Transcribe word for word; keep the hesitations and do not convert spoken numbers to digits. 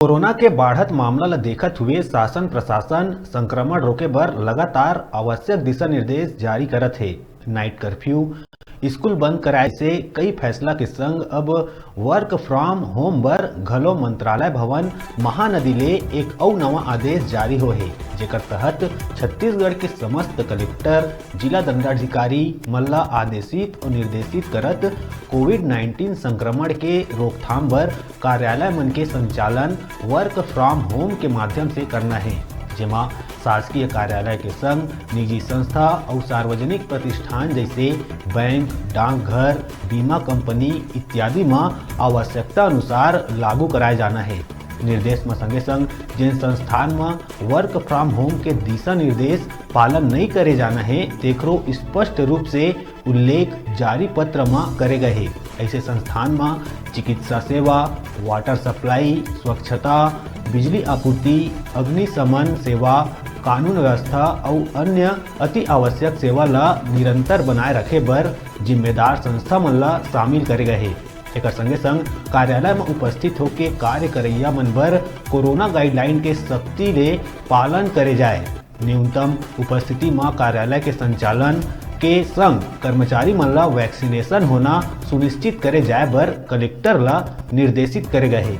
Corona के बाढ़त मामला ल देखत हुए शासन प्रशासन संक्रमण रोके बर लगातार आवश्यक दिशा निर्देश जारी करत हे। नाइट कर्फ्यू, स्कूल बंद कराए से कई फैसला के संग अब वर्क फ्रॉम होम बर घलो मंत्रालय भवन महानदी ले एक अउ नवा आदेश जारी हो हे, जेकर तहत छत्तीसगढ़ के समस्त कलेक्टर, जिला दंडाधिकारी मन ला आदेशित और निर्देशित करत कोविड नाइन्टीन संक्रमण के रोकथाम बर कार्यालय मन के संचालन वर्क फ्रॉम होम के माध्यम से करना हे, जेमा शासकीय कार्यालय के संग निजी संस्था अउ सार्वजनिक प्रतिष्ठान जैसे बैंक, डाकघर, बीमा कंपनी इत्यादि म आवश्यकता अनुसार लागू कराए जाना हे। निर्देश म संगे संग जेन संस्थान म वर्क फ्रॉम होम के दिशा निर्देश पालन नइ करे जाना हे, तेखरो स्पष्ट रूप से उल्लेख जारी पत्र म करे गए हे। ऐसे संस्थान म चिकित्सा सेवा, वाटर सप्लाई, स्वच्छता, बिजली आपूर्ति, अग्निशमन सेवा, कानून व्यवस्था अउ अन्य अति आवश्यक सेवा ल निरंतर बनाए रखे बर जिम्मेदार संस्था मन ल शामिल करे गए हे। एकर संगे संग कार्यालय म उपस्थित होके कार्य करैया मन बर कोरोना गाइडलाइन के सख्ती ले पालन करे जाए। न्यूनतम उपस्थिति म कार्यालय के संचालन के संग कर्मचारी मन ल वैक्सीनेशन होना सुनिश्चित करे जाए बर कलेक्टर ल निर्देशित करे गए हे।